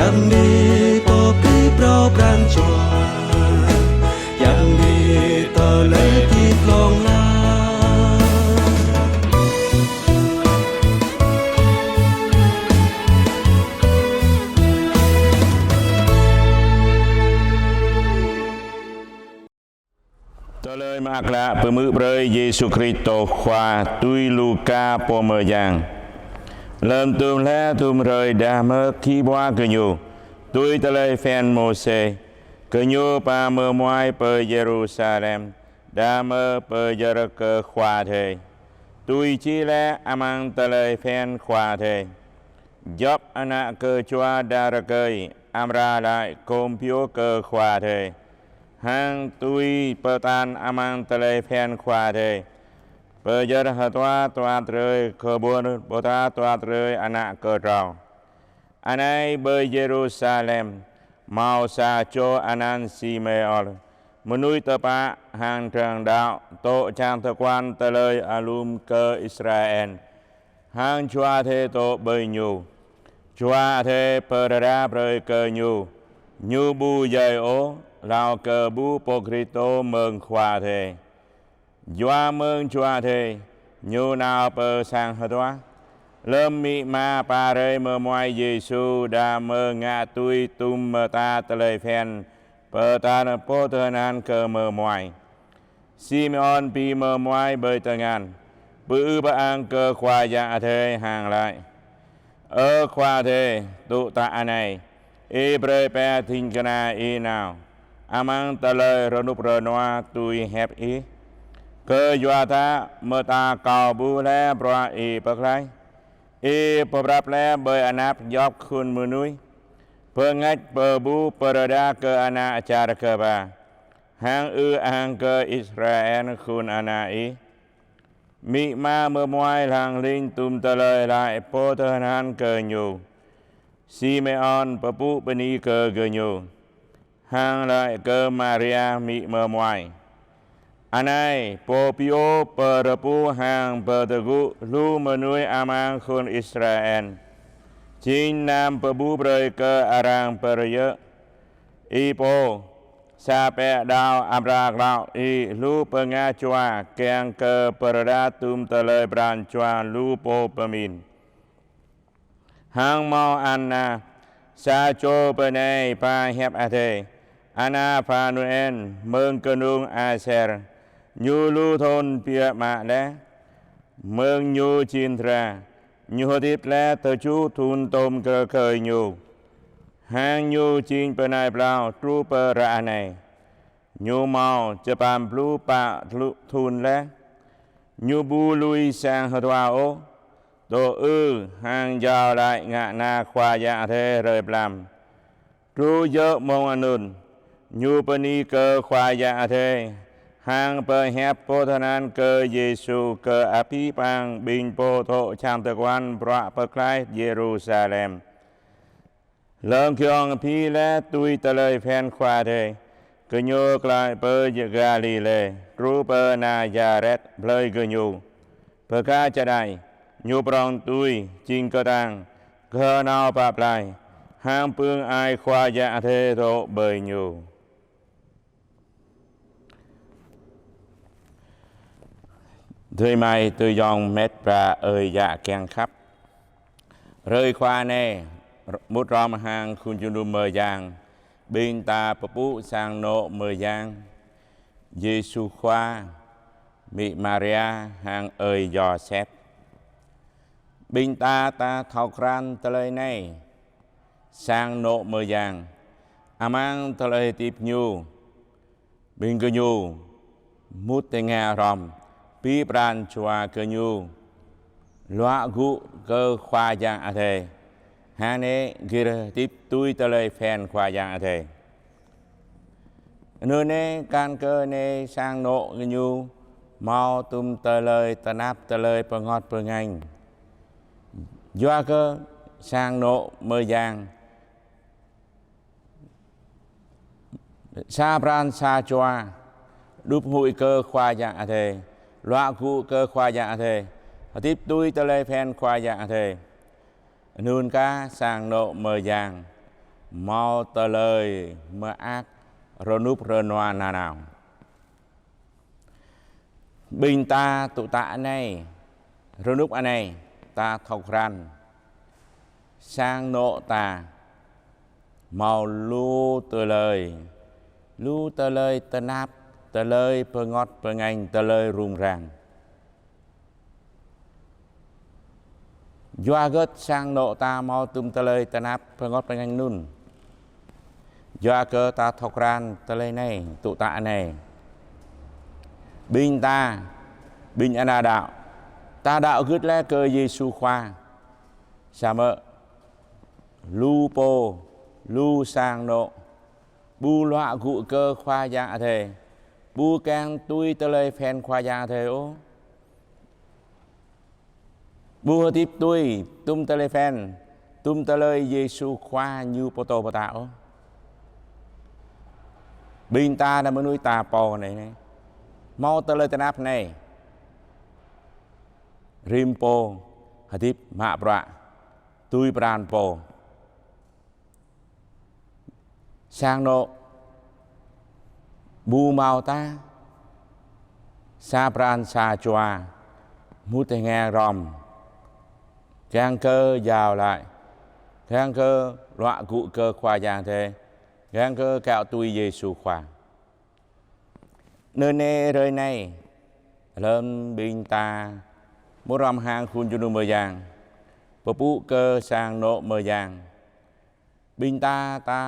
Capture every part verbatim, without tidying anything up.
Yang ni pô pơpŭ pran jua, yang ni tơlơi hơdip hlŏng lar. Tơlơi Mơak Klă pơhmư̆ brơi Yêsu Kristô Khua tui Luka pô mơyang. Lơm tŭm hlơi tŭm hrơi đah mơ̆ khĭ bua gơñu, tui tơlơi phiăn Môsê, gơñu ba mơmuai pơ Yêrusalem, đah mơ̆ pơyơr kơ Khua Adai, tui čih laih amăng tơlơi phiăn Khua Adai. Djop ană kơčua đah rơkơi, amra laĭ gom pioh kơ Khua Adai, hăng tui pơtă amăng tơlơi phiăn Khua Adai, pơyơr hơtua tuat hrơi kơ ƀôn, ƀôdah tuat hrơi ană kơtrâo. Anai ƀơi Yêrusalem, hmâo sa čô anăn Simêôn, mơnuih tơpă hăng trăng đaŏ, dŏ čang tơguan tơlơi alum kơ Israel, hăng Jua Adai dŏ ƀơi ñu. Jua Adai pơrơđah brơi kơ ñu, ñu ƀu djai ôh, hlâo kơ ƀuh Pô Kristô mơ̆ng Khua Adai. Yua mơ̆ng Jua Adai, ñu nao pơ sang hơtua. Lơm amĭ ama ba rai mơmuai Yêsu đah mơ̆ ngă tui tŭm mơta tơlơi phiăn, pơtă pô tơhnal kơ mơmuai. Simêôn pi mơmuai ƀơi tơngan, pơư pơang kơ Khua Yang Adai hăng laĭ: Ơ Khua Adai, tŭ tă anai, Ih brơi pĕ ding kơna Ih nao amăng tơlơi rơnŭk rơnua tui hiăp Ih. Kơyua dah mơta kâo ƀuh laih bruă Ih pơklaih, Ih pơprăp laih ƀơi anăp djop khul mơnuih, pơngač pơƀuh pơrơđah kơ ană čar kơƀah, hăng ư ang kơ Israel khul ană Ih. Amĭ ama mơmuai hlang hling tŭm tơlơi laĭ pô tơhnal kơ ñu. Simêôn pơpŭ bơni kơ gơñu, hăng laĭ kơ Maria amĭ mơmuai: Anai, pô pioh pơrơpuh hăng pơtơgŭ lu mơnuih amăng khul Israel, jing nam pơƀuh brơi kơ arăng pơrơyơr. Ih pô, sa pĕ đaŏ amra klâo ih lu bơngač jua kiăng kơ pơrơđah tŭm tơlơi pran jua lu pô pơmĭn. Hăng hmâo Anna, sa čô bơnai ba hiăp Adai, ană Phanuel, mơ̆ng kơnung Aser. Ñu lu thun biă mă laih, mơ̆ng ñu jing dra, ñu hơdip laih tơjuh thun tôm rơkơi ñu. Hăng ñu jing bơnai ƀlâo truh pơ ră anai, ñu hmâo čơpăn pluh pă thun laih. Ñu ƀu lui sang hơtua ôh, dŏ ư hăng iâu laĭ ngă na Khua Yang Adai hrơi mlam. Truh djơ̆ mông anŭn, ñu bơni kơ Khua Yang Adai, hăng pơhiăp pô tơhnal kơ Yêsu kơ abih bang ƀing pô dŏ čang tơguan bruă pơklaih Yêrusalem. Lơm giŏng abih laih tui tơlơi phiăn Khua Adai, gơñu glaĭ pơ Galilê, truh pơ Nazaret plơi gơñu. Bơ kar čơđai, ñu prŏng tui, jing kơtang, kơhnâo pap blai, hăng pưng ai Khua Yang Adai dŏ ƀơi ñu. Adơi amai adơi ayŏng met wa ơi yă kiăng khăp. Hrơi Khua anai, mŭt hrŏm hăng khul jơnum mơyang, ƀing ta pơpŭ sang anŏ mơyang, Yêsu Khua, amĭ Maria hăng ơi Yôsep. Ƀing ta ta thâo krăn tơlơi anai, sang anŏ mơyang, amăng tơlơi hơdip ñu, ƀing gơñu mŭt tơngia hrŏm, pơpŭ pran jua gơñu luă gŭ kơ Khua Yang Adai, hăng anai gir hơdip tui tơlơi phiăn Khua Yang Adai. Anŭn anai, kăn kơ anai sang anŏ gơñu hmâo tŭm tơlơi tơnap tơlơi pơngot pơngañ. Yua kơ sang anŏ mơyang, sa pran sa jua đup huĭ kơ Khua Yang Adai, luă gŭ kơ Khua Yang Adai, hơdip tui tơlơi phiăn Khua Yang Adai. Anŭn kah sang anŏ mơyang, hmâo tơlơi mơak rơnŭk rơnua nanao. Ƀing ta tŭ tă anai, rơnŭk anai, ta thâo krăn sang anŏ ta hmâo lu tơlơi, lu tơlơi tơnap, tơlơi pơngŏt pơngañ, tơlơi rŭng răng. Yua hơget sang anŏ ta hmâo tum tơlơi tơnap pơngŏt pơngañ anŭn? Yua kơ ta thâo krăn tơlơi anai, tŭ tă anai. Ƀing ta, ƀing ană đaŏ, ta đaŏ gưt laih kơ Yêsu Khua. Samơ̆ lu pô, lu sang anŏ ƀu luă gŭ kơ Khua Yang Adai, ƀu kiăng tui tơlơi phiăn Khua Yang Adai ôh. Ƀu hơdip tui tum tơlơi phiăn, tum tơlơi Yêsu Khua ñu pơtô pơtă ôh. Ƀing ta ană mơnuih ta pô anai, anai, hmâo tơlơi tơnap anai. Rĭm pô hơdip mă bruă, tui pran pô. Sang anŏ ƀu hmâo tah sa pran sa jua, mŭt tơngia hrŏm, kiăng kơ jao laĭ, kiăng kơ luă gŭ kơ Khua Yang Adai, kiăng kơ kiaŏ tui Yêsu Khua. Anŭn anai hrơi anai, lơ̆m ƀing ta mŭt hrŏm hăng khul jơnum mơyang, pơpŭ kơ sang anŏ mơyang, ƀing ta, ta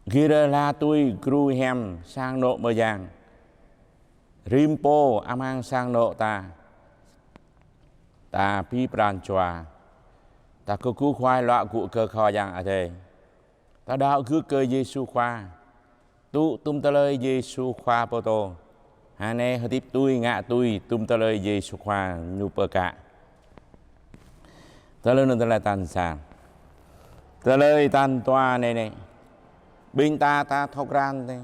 gir hla tui gru hiam sang anŏ mơyang. Rĭm pô amăng sang anŏ ta, ta pĭ pran jua, ta kơkuh kơkuh luă gŭ kơ Khua Yang Adai. Ta đaŏ gưt kơ Yêsu Khua, tŭ tum tơlơi Yêsu Khua pơtô. Hơnai hơdip tui, ngă tui tum tơlơi Yêsu Khua ñu pơkă. Tơlơi anŭn tơlơi tal sa. Tơlơi tal dua anai, anai, ƀing ta, ta thâo krăn tê.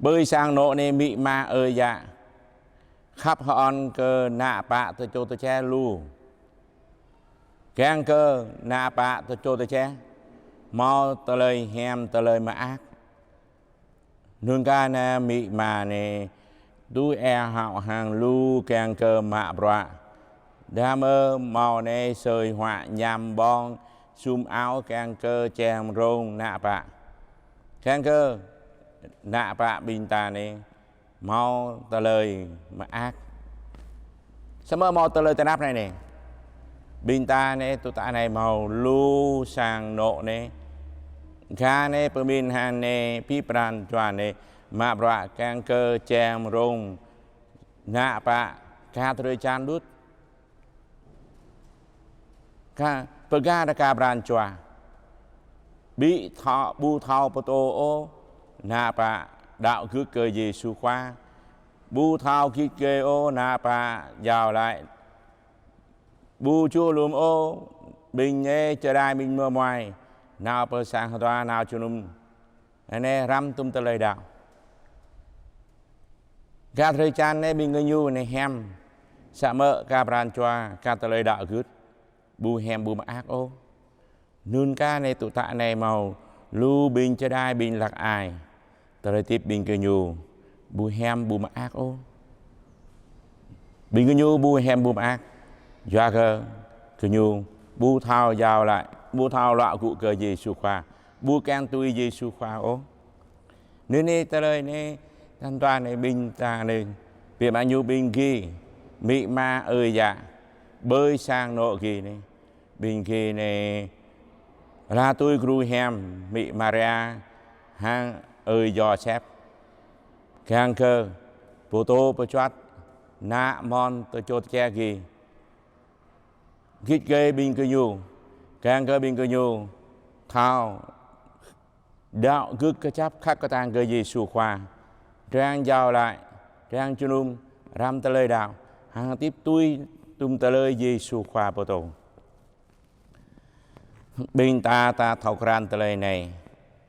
Ƀơi sang anŏ anai amĭ ama ơi yă khăp hơơ̆n kơ ană bă tơčô tơčeh lu. Kiăng kơ ană bă tơčô tơčeh hmâo tơlơi hiam, tơlơi mơak. Anŭn kơ anai amĭ ama anai tui ih hŏk hăng lu kiăng kơ mă bruă. Đah mơ̆ hmâo anai sơi huă ñăm ƀơ̆ng, sum ao kiăng kơ čem rông ană bă. Kiăng kơ ană bă ƀing ta anai hmâo tơlơi mơak. Samơ̆ hmâo tơlơi tơnap anai, anai. Ƀing ta anai, tŭ tă anai hmâo lu sang anŏ anai. Gah anai pơmĭn hăng anai, pĭ pran jua anai, mă bruă kiăng kơ čem rông ană bă, gah drơi jan đôč. Kơ pơgah đa kơ pran jua. Ƀu thâo, ƀu thâo pơtô ôh ană bă đaŏ gưt kơ Yêsu Khua. Ƀu thâo git gai ôh ană bă jao laĭ. Ƀu čuh lŏm ôh ƀing anai čơđai ƀing mơmuai nao pơ sang hơtua nao jơnum. Anai hrăm tum tơlơi đaŏ. Gah drơi jan anai ƀing gơñu anai hiam. Samơ̆ kơ pran jua, kơ tơlơi đaŏ gưt ƀu hiam ƀu mơak ôh. Anŭn kơ anai tŭ tă anai hmâo lu ƀing čơđai ƀing hlăk ai. Tơlơi hơdip ƀing gơñu ƀu hiam ƀu mơak ôh. Ƀing gơñu ƀu hiam ƀu mơak. Yua kơ gơñu ƀu thâo jao laĭ, ƀu thâo luă gŭ kơ Yêsu Khua, ƀu kiăng tui Yêsu Khua ôh. Anŭn anai tơlơi anai, tal dua anai ƀing ta anai, biă mă ñu ƀing gih, amĭ ama ơi yă, ƀơi sang anŏ gih anai. Ƀing gih anai hla tui gru hiam amĭ Maria hăng ơi Yôsep. Kiăng kơ pơtô pơčuăt ană mơ̆n tơčô tơčeh gih. Git gai ƀing gơñu, kiăng kơ ƀing gơñu thâo đaŏ gưt kơčăp khăp kơtang kơ Yêsu Khua. Kiăng jao laĭ, kiăng jơnum hrăm tơlơi đaŏ, hăng hơdip tui tum tơlơi Yêsu Khua pơtô. Ƀing ta, ta thâo krăn tơlơi anai.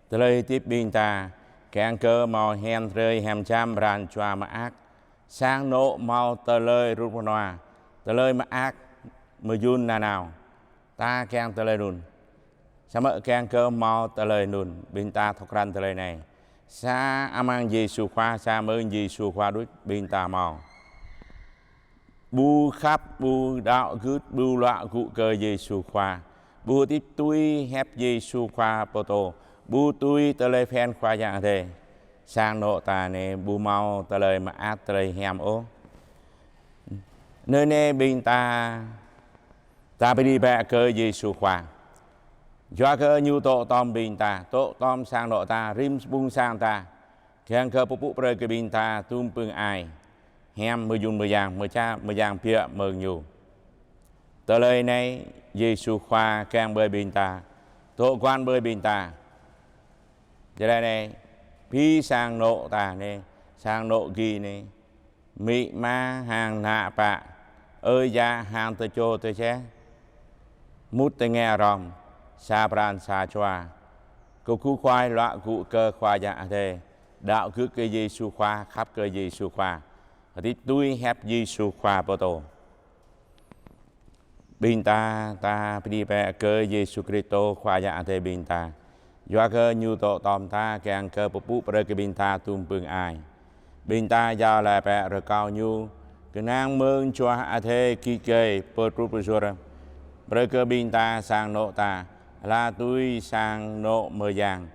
Tơlơi hơdip ƀing ta, kiăng kơ hmâo hiam drơi hiam jăm pran jua mơak. Sang anŏ hmâo tơlơi rŭt rơnua, tơlơi mơak mơyŭn nanao. Ta kiăng tơlơi anŭn. Samơ̆ kiăng kơ hmâo tơlơi anŭn, ƀing ta thâo krăn tơlơi anai. Sa amăng Yêsu Khua, sa mơ̆ng Yêsu Khua đôč ƀing ta hmâo. Ƀu khăp, ƀu đaŏ gưt, ƀu luă gŭ kơ Yêsu Khua. Ƀu hơdip tui hiăp Yêsu Khua pơtô. Ƀu tui tơlơi phiăn Khua Yang Adai. Sang anŏ ta anai ƀu hmâo tơlơi mơak tơlơi hiam ôh. Anŭn anai ƀing ta, ta bơni bĕ kơ Yêsu Khua. Yua kơ Ñu dŏ tŏm ƀing ta, dŏ tŏm sang anŏ ta, rĭm ƀung sang ta. Kiăng kơ pơpŭ brơi kơ ƀing ta tŭm pưng ai. Hiam mơyŭn mơyang, mơča mơyang biă mơ̆ng Ñu. Tơlơi anai Yêsu Khua kiăng brơi ƀing ta, dŏ guan brơi ƀing ta. Tơlơi anai, pi sang anŏ ta anai, sang anŏ gih anai. Amĭ ama hăng ană bă, ơi yă hăng tơčô tơčeh, mŭt tơngia hrŏm, sa pran sa jua. Kơkuh kuai luă gŭ kơ Khua Yang Adai. Đaŏ gưt kơ Yêsu Khua, khăp kơ Yêsu Khua. Hơdip tui hiăp Yêsu Khua pơtô. Ƀing ta, ta bơni bĕ kơ Yêsu Kristô Khua Yang Adai ƀing ta. Yua kơ Ñu dŏ tŏm ta kiăng kơ pơpŭ brơi kơ ƀing ta tŭm pưng ai. Ƀing ta iâu laĭ bĕ rơkâo Ñu, kơnang mơ̆ng Jua Adai git gai pơtrut pơsur. Brơi kơ ƀing ta sang anŏ ta, hla tui sang anŏ mơyang.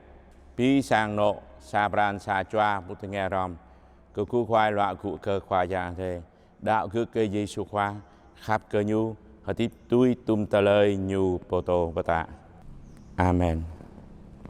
Pi sang anŏ, sa pran sa jua mŭt tơngia hrŏm. Kơkuh kuai luă gŭ kơ Khua Yang Adai. Đaŏ gưt kơ Yêsu Khua, khăp kơ Ñu, hơdip tui tŭm tơlơi Ñu pơtô pơtă. Amen.